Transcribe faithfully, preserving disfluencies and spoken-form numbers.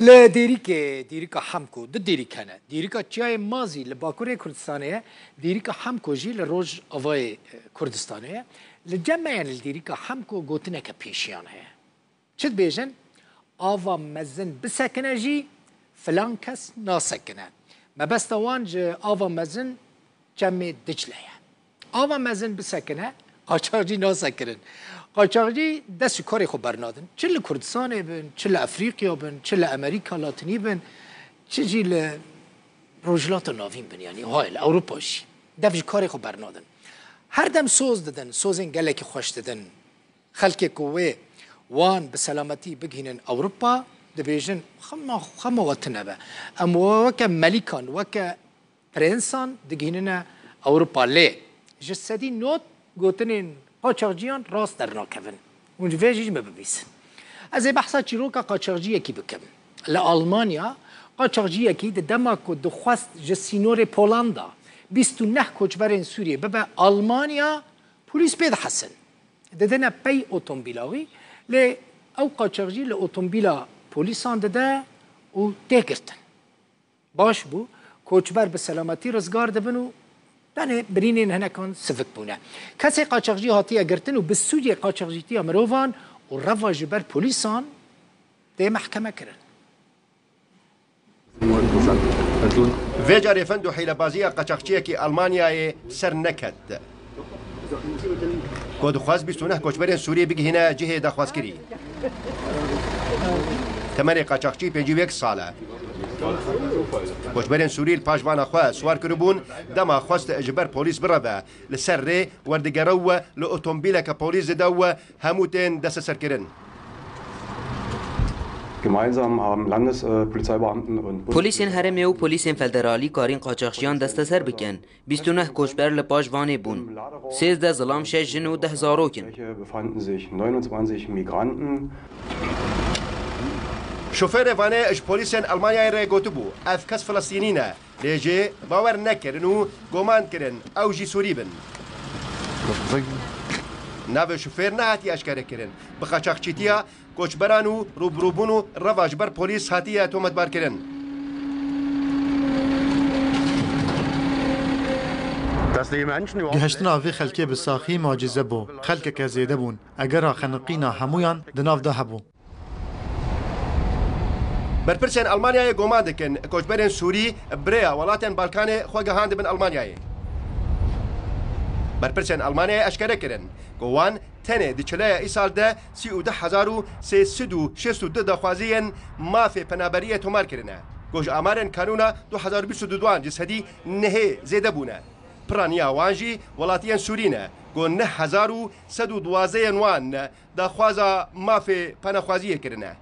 Li Dêrikê, Dêrika Hemko, du Dêrik hene. Dêrika Çiyayê Mazî li Bakurê Kurdistanê ye, Dêrika Hemko jî li Rojavayê, e, Kurdistanê ye. Li cem me, yani li Dêrika Hemko gotineke pêşiyan heye. Çi dibêjin? Ava mezin bisekine jî filan kes nasekine. Mebesta wan ji ava mezin Çemê Dicle ye. Ava mezin bisekine, qaçaxcî nasekirin. Qaçaxcî dest ji karê xwe bernadin. Çi li Kurdistanê bin, çi li Efrîqya bin, çi li Amerîka Latînî bin, çi jî li Rojhilata Navîn bin, yanî hayê li Ewropa jî. Dev ji karê xwe bernadin. Her dem soz didin, sozên gelekî xweş didin. Xelkê ku wê wan bi selametî bigihînin Ewropa, dibêjin, "Xema, xema we tune be. Em we weke melîkan, weke prensan digihînine Ewropa." Lê ji sedî nod gotinên qaçaxciyan rast dernakevin. Hûn ji vê jî ji min bibîsin. Ez ê behsa çîroka qaçaxciyekî bikim. Li Almanya qaçaxciyekî di dema ku dixwest ji sînorê Polanda bîst û neh koçberên Sûriyê bibe Almanya, polîs pê dihesin. Didine pey otomobîla wî, lê ew qaçaxcî li otomobîla polîsan dide û tê girtin. Baş bû, koçber bi selametî rizgar dibin û tenê birînên hinekan sivik bûne. Kesê qaçaxcî hatiye girtin û bi sûcê qaçaxcîtiya mirovan û reva ji ber polîsan tê mehkeme kirin. Vê carê fend û hîlebaziya qaçaxçiyekî Almanyayê ser neket. Ku dixwest bîst û neh koçberên Sûrî bigihîne cihê daxwazkirî. Temenê qaçaxçî pêncî û yek sal e. Koçberên Sûrî li paş vana xwe siwar kiribûn, dema xwest ji ber polîs bireve, li ser rê werdigere û li otomobîleke polîs dide û hemû tên desteserkirin. Gemeinsam haben Landes-, äh, Polizeibeamten und Bund- Polîsên herêmê û polîsên federalî karîn qaçaxçiyan desteser bikin. Bîst û neh koçber li paş vanê bûn. Sêzdeh zilam, şeş jin û deh zarok in. Befanden sich neunundzwanzig Migranten. Şofêrê vanê ji polîsên Almanyayê re gotibû, ev kes Filistînî ne. Lê jê bawer nekirin û goman kirin ew jî Sûrî bin. Navê şofêr nehatiye eşkere kirin. Bi qaçaxçîtiya koçberan û rûbirûbûn û reva ji ber polîs hatiye tometbarkirin. Gihiştina vê xelkê bi saxî macîze bû. Xelkeke zêde bûn. Egera xeniqîna hemûyan di nav de hebû. Berpirsên Almanyayê goman dikin, koçberên Sûrî bi rêya welatên Balkanê xwe gihandibin Almanyayê. Berpirsên Almanyayê eşkere kirin ku wan tenê di çileya îsal de sî û du hezar û sê sed û şêst û du daxwaziyên mafê penaberiyê tomar kirine, ku ji amarên kanûna du hezar û bîst û du an ji sedî nehê zêde bûne. Piraniya wan jî welatiyên Sûrî ne, ku neh hezar û sed û duwazdeh yên wan daxwaza mafê penaxwaziyê kirine.